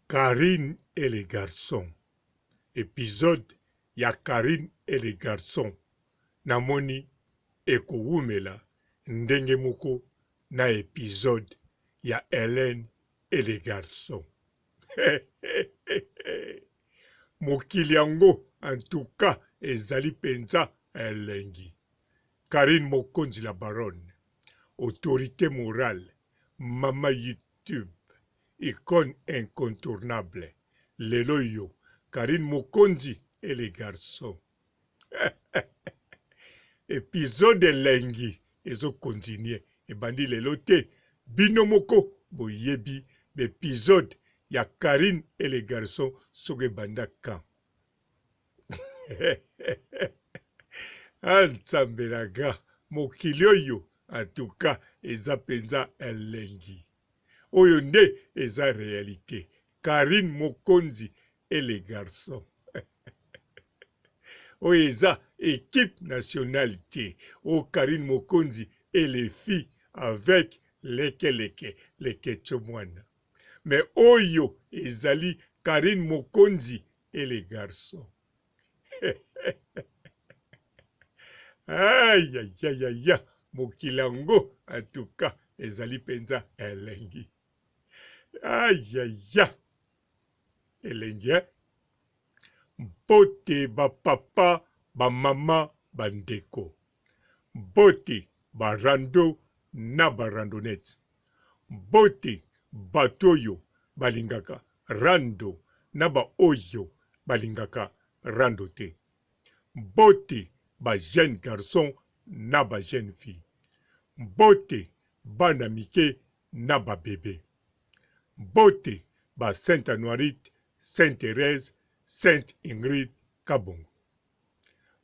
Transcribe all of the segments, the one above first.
Carine et les garçons episode ya Carine et les garçons namoni ekowumela ndenge moko na episode ya Helène et les garçons mokili yango en tout cas ezali penza elengi Carine Mokonzi la baronne autorite morale mama YouTube Icone incontournable lelo yo Carine Mokonzi et les garçons episode elengi ezo continuer ebandi lelo te bino moko boyebi ba episode ya Carine et les garçons soki ebanda quand ah nzambe na nga mokili oyo en tout cas eza penza elengi oyo nde eza realite Carine Mokonzi et les garçons oyo eza equipe nationale te o Carine Mokonzi et les filles avec leke leke leketcho mwana mais oyo ezali Carine Mokonzi et les garçons ayayayaya mokili yango en tout cas ezali mpenza elengi ayaya elengi eh? mbote bapapa bamama bandeko mbote barando na barandonete Mbote bato oyo balingaka rando na ba oyo balingaka rando te. Mbote ba jeunes garçons na ba jeunes filles. Mbote bana mike na ba bebes. Mbote ba Sainte Anuarite, Sainte Therèse, Sainte Ingrid Kabongo.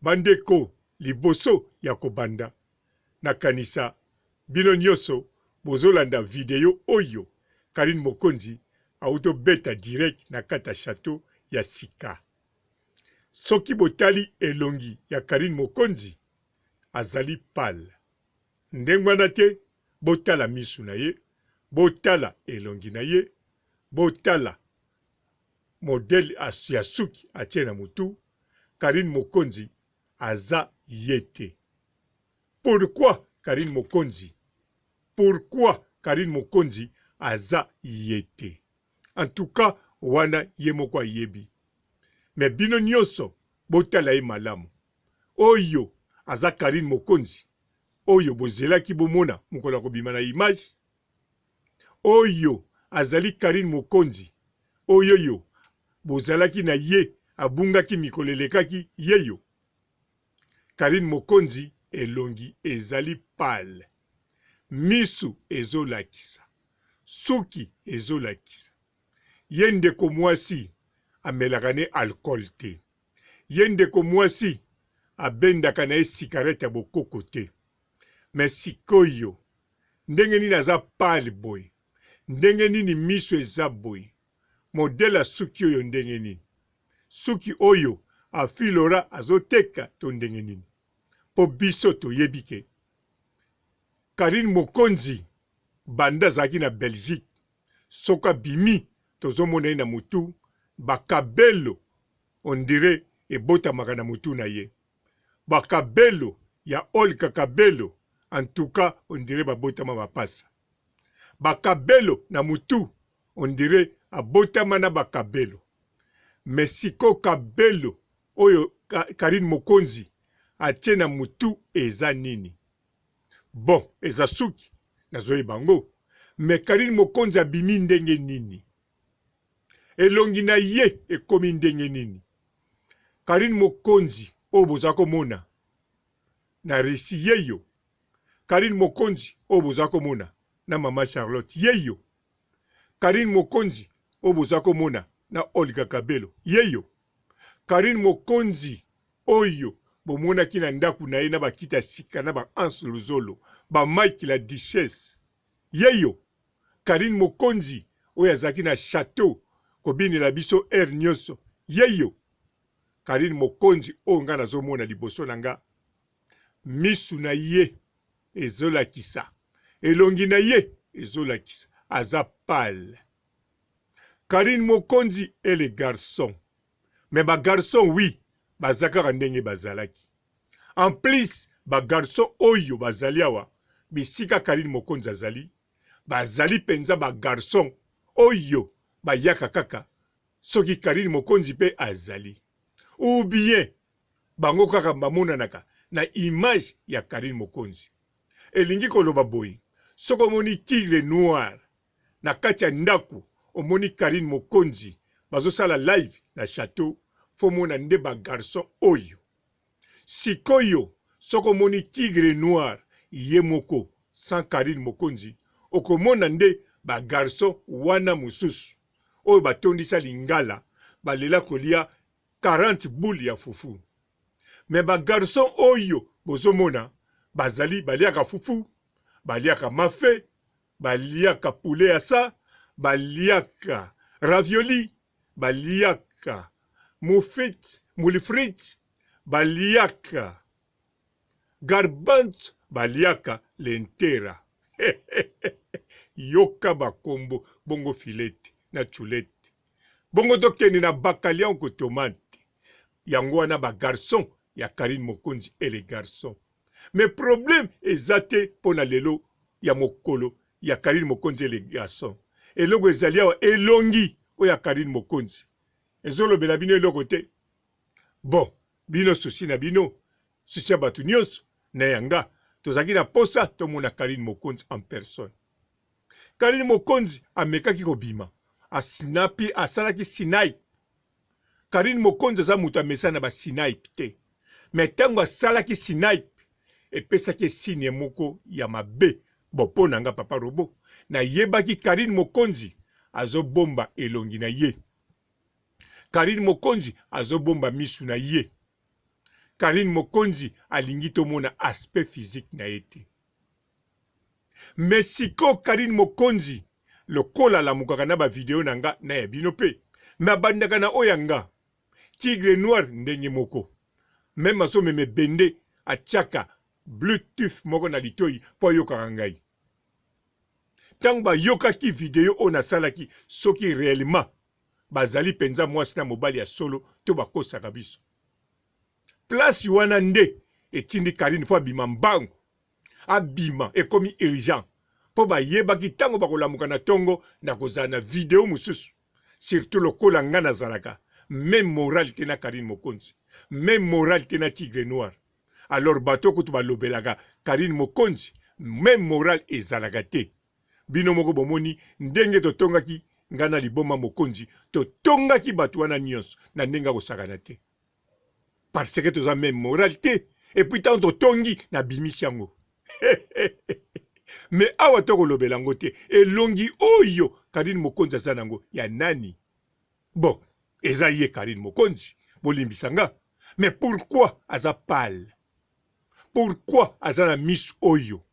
Bandeko liboso ya kobanda nakanisa bino nioso bozolanda video oyo Carine Mokonzi awuti obeta direct na kati ya chateau ya sika. Soki botali elongi ya Carine Mokonzi azali pale ndenge wana te botala misu na ye botala elongi na ye botala modèle ya suki atie na mutu Carine Mokonzi aza ye te pourquoi Carine Mokonzi pourquoi Carine Mokonzi aza ye te en tout cas wana ye moko ayebi mais bino nioso botala ye malamu oyo aza Carine Mokonzi oyo bozelaki bomona mokolo akobima na image Oyo azali Carine Mokonzi oyoyo bozalaki na ye abungaki mikolo elekaki yeyo Carine Mokonzi elongi ezali pale misu ezolakisa suki ezolakisa ye ndeko muasi amelaka ne alcool te ye ndeko muasi abendaka na ye cigarette ya bokoko te mais sikoyo ndenge nini aza pale boye ndenge nini misu eza boye modele ya suki oyo ndenge nini suki oyo afilora azoteka to ndenge nini po biso toyebi ke Carine Mokonzi banda azalaki na Belgique soki abimi tozomona ye na mutu bakabelo on dirait ebotamaka na mutu na ye Ba kabelo ya Olga kabelo en tout cas on dirait ba botama mapasa. Ba kabelo na mutu on dirait abotama na ba kabelo. Mais sikoyo kabelo oyo Carine Mokonzi atie na mutu eza nini? Bon eza suki nazoyeba yango mais Carine Mokonzi abimi ndenge nini? Elongi na ye ekomi ndenge nini? Carine Mokonzi oyo boza komona na Russie yeyo? Carine Mokonzi oyo boza komona na mama Charlotte yeyo? Carine Mokonzi oyo boza komona na Olga Kabelo yeyo? Carine Mokonzi oyo bomonaki na ndaku na ye na bakiti ya sika na ba Hans Luzolo, ba Mike la Duchesse yeyo? Carine Mokonzi oyo azalaki na chateau kobinela biso heure nioso yeyo Carine Mokonzi oyo nga nazo mona liboso na nga misu na ye ezo lakisa elongi na ye ezo lakisa aza pale. Carine Mokonzi et les garçons. Mais ba garçons oui, baza kaka ndenge bazalaki. En plus ba garçons oyo bazali awa bisika Carine Mokonzi azali, bazali penza ba garçons oyo bayaka kaka soki Carine Mokonzi pe azali. Ou bien bango kaka bamonanaka na image ya Carine Mokonzi. Elingi koloba boye, soki omoni tigre noir na kati ya ndaku omoni Carine Mokonzi bazosala live na chateau faut omona nde ba garçon oyo. Sikoyo soki omoni tigre noir ye moko sans Carine Mokonzi okomona nde ba garçon wana mosusu oyo batondisa lingala balela kolia 40 boules ya fufu. Mais ba garçon oyo bozomona bazali baliaka fufu, baliaka mafe, baliaka poulet ya sa, baliaka ravioli, baliaka mufit, mulifrit, baliaka garbanzo, baliaka lentera. Yoka bakombo bongo filete na chulete. Bongo tokende na bakalion ko tomate. Yango wana ba garçon ya Carine Mokonzi et les garçons. Mais problème eza te pona lelo ya mokolo ya Carine Mokonzi et les garçons. Eloko ezali awa elongi oyo ya Carine Mokonzi ezolobela bino eloko te. Bon, bino souci na bino, souci ya bato nyonso na ya nga, tozalaki na posa tomona Carine Mokonzi en personne. Carine Mokonzi amekaki kobima, asinapi asalaki snipe. Carine Mokonzi aza moto amesana na ba snipe te. Mais tango asalaki snipe epesaki ye signe moko ya mabe. Bon po na nga papa robot nayebaki Carine Mokonzi azo bomba elongi na ye. Carine Mokonzi azo bomba misu na ye. Carine Mokonzi alingi tomona aspect physique na ye te. Mais sikoyo Carine Mokonzi lokola alamukaka na ba video na nga na ya bino pe mais abandaka na oyo ya nga Tigre Noir ndenge moko meme azomema ebende atiaka bluetooth moko na litoyi po ayokaka ngai. Tango bayokaki video oyo nasalaki soki reellement bazali penza mwasi na mobali ya solo to bakosaka biso. Place wana nde etindi Carine faut abima mbangu abima ekomi urgent po bayebaki tango bakolamuka na tongo nakozala na video mosusu surtout lokola nga nazalaka meme moral te na Carine Mokonzi meme moral te na Tigre Noir alors bato kutu balobelaka Carine Mokonzi meme moral ezalaka te bino moko bomoni ndenge totongaki nga na liboma Mokonzi totongaki bato wana nyonso na ndenge ya kosakana te parce que toza meme moral te et puis ntango totongi nabimisi yango me awa tokolobela yango te elongi oyo karine mokonzi aza nango ya nani bon eza ye karine mokonzi bolimbisa nga mais pourquoi aza pale pourquoi aza na misu oyo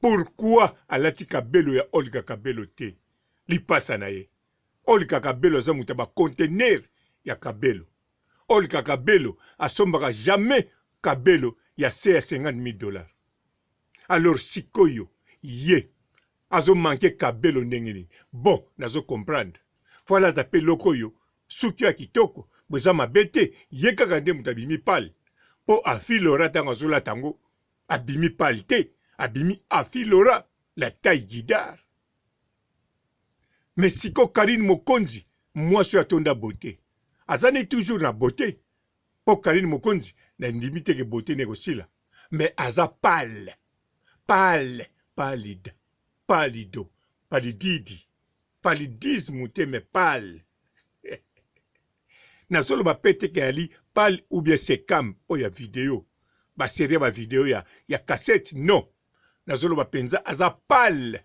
pourquoi alati kabelo ya olga kabelo te lipasa na ye Olga kabelo aza moto ya ba conteneur ya kabelo. Olga kabelo asombaka jamais kabelo ya se ya 50.000 dollars. Alors sikoyo ye azo manquer kabelo ndenge nini? Bon nazo comprendre. Faut alata pe eloko oyo suki ya kitoko bo eza mabe te ye kaka nde moto abimi pale po afi Laura tango azolata yango abimi pale te abimi afi Laura la taille guidard. Mais siko Carine Mokonzi mwasi oyo atonda beaute aza ne toujours na beaute po Carine Mokonzi na ndimi te ke beaute ne ekosila mais aza pale pale palida palido palididi palidisme te mais pale nazoloba pe te ke ali pale ou bien sekam oyo ya video ba serie ba video ya, ya cassette non nazoloba penza aza pale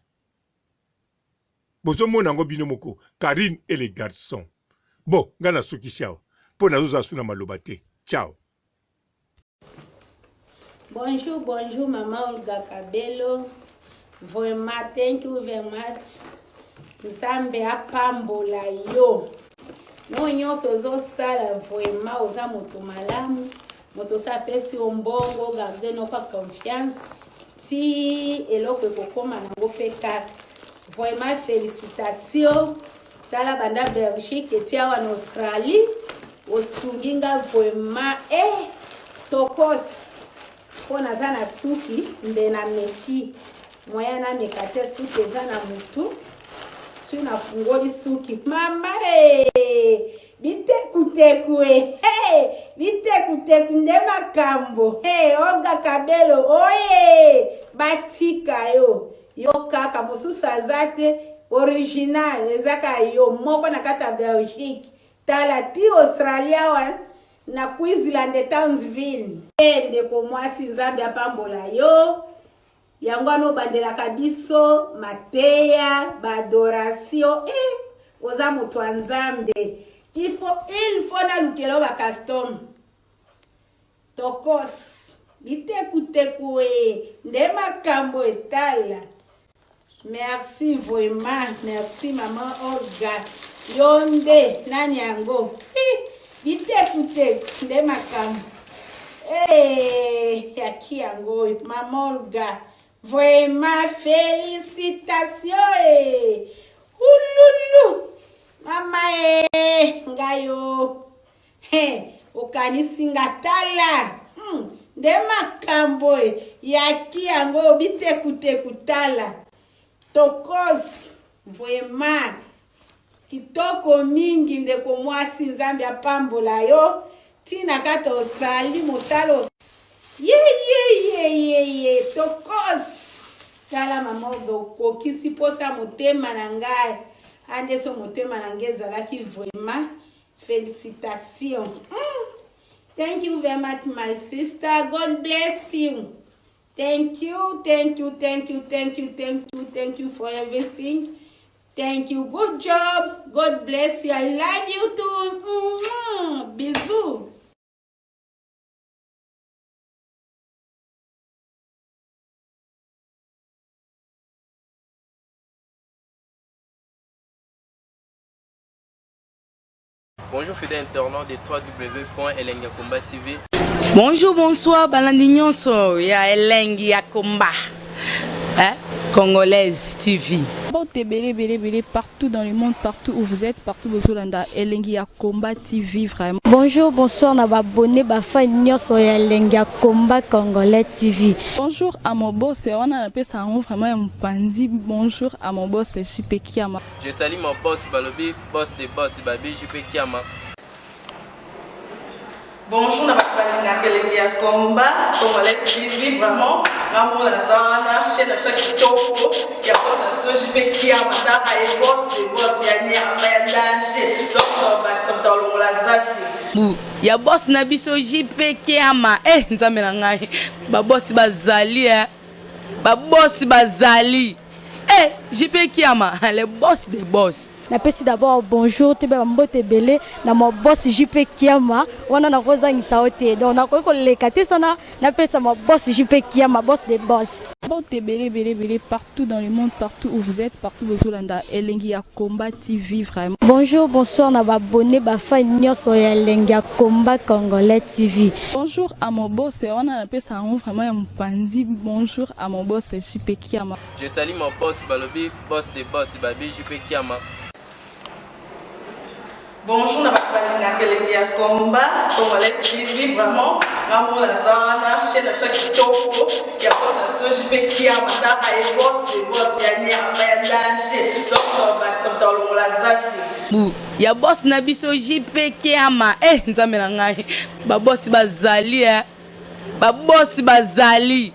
Bozo mona yango bino moko Carine et les garçons. Bon nga na sukisi awa po nazo zala su na maloba te. Ciao. Bonjour, bonjour maman Olga Kabelo. Vraiment, thank you very much. Nzambe apambola yo. No nyonso ozosala vraiment oza moto malamu. Moto osa apesi yo mbongo, garde no pa confiance. Ti eloko ekokoma nango pe kaka. Vraiment felicitation. Tala banda Belgique eti awa na Australie osungi nga vraiment eh tokos mpo naza na suki mbe na meki moyen nameka te suki eza na mutu soki nafungoli suki mama e bitekuteku e hey, bitekuteku nde makambo hey, Olga Kabelo oye batika yo yo kaka mosusu aza te original eza kaka yo moko na kati ya Belgique tala ti Australia awa na Queensland Townsville e ndeko mwasi Nzambe apambola yo yango wana obandelaka biso mateya baadoration e oza moto ya Nzambe il faut nalukela yo bacustom tokos bitekuteku e nde makambo etala merci vraiment merci mama Olga yo nde nani yango bitekuteku nde makambo eh yaki yango oyo mama Olga vraiment félicitation e ululu mama e ngai yo He, okanisi nga tala nde makambo yaki yango bitekuteku tala tokos vraiment kitoko mingi ndeko mwasi Nzambe apambola yo tina kati Australie mosala ye ye ye ye ye tokos tala mama Olga okokisi posa motema na ngai andeso motema na ngai ezalaki vraiment Felicitations. Thank you very much, my sister. God bless you. Thank you, thank you, thank you, thank you, thank you, thank you for everything. Thank you. Good job. God bless you. I love you too. Bisous. Bonjour fidèles internautes de www.elengiyakomba TV. Bonjour, bonsoir, balandi nyonso ya Elengi ya Komba. Hein? Congolaise TV. Mbote ebele ebele ebele partout dans le monde, partout où vous êtes, partout bozolanda Elengi ya Komba TV vraiment. Bonjour, bonsoir na ba abonné ba fan nyonso ya Elengi ya Komba Congolais TV. Bonjour à mon boss, wana napesa yango vraiment ya mopanzi. Bonjour à mon boss JP Kiama. Je salue mon boss balobi boss de boss babi JP Kiama. Bonjour na bato balingaka Elengi ya Komba Congolais TV vraiment ngamona naza wana chaîne na biso ya kitoko ya boss na biso JP Kiama taka ye boss de boss ya nyama ya danger donc tobakisa moto alongola zaki bu ya boss na biso JP Kiama eh nzambe na ngai ba boss bazali eh ba boss bazali eh JP Kiama le boss des boss. Napesi d'abord bonjour toyeba ba mbote ebele na ma boss JP Kiama wana nakozangisa yo te donc nakoki koleka te sana napesa ma boss JP Kiama boss des boss. Mbote ebele ebele ebele partout dans le monde, partout où vous êtes, partout bozolanda Elengi ya Komba TV vraiment. Bonjour, bonsoir na ba abonné ba fan nyonso ya Elengi ya Komba Congolais TV. Bonjour à mon boss, wana napesa yango vraiment ya mopanzi. Bonjour à mon boss JP Kiama. Je salue mon boss balobi boss de boss babi JP Kiama. Bonjour na bato balingaka Elengi ya Komba Congolais TV vraiment ngamona naza wana chaîne na biso ya kitoko ya boss na biso JP Kiama taka ye boss de boss ya nyama ya danger donc tobakisa moto alongola zaki bu ya boss na biso JP Kiama eh nzambe na ngai ba boss bazali eh ba boss bazali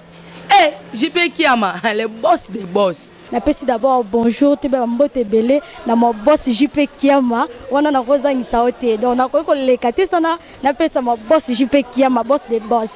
eh JP Kiama le boss des boss. Napesi d'abord bonjour toyeba ba mbote ebele na ma boss JP Kiama wana nakozangisa yo te donc nakoki koleka te sana napesa ma boss JP Kiama boss des boss.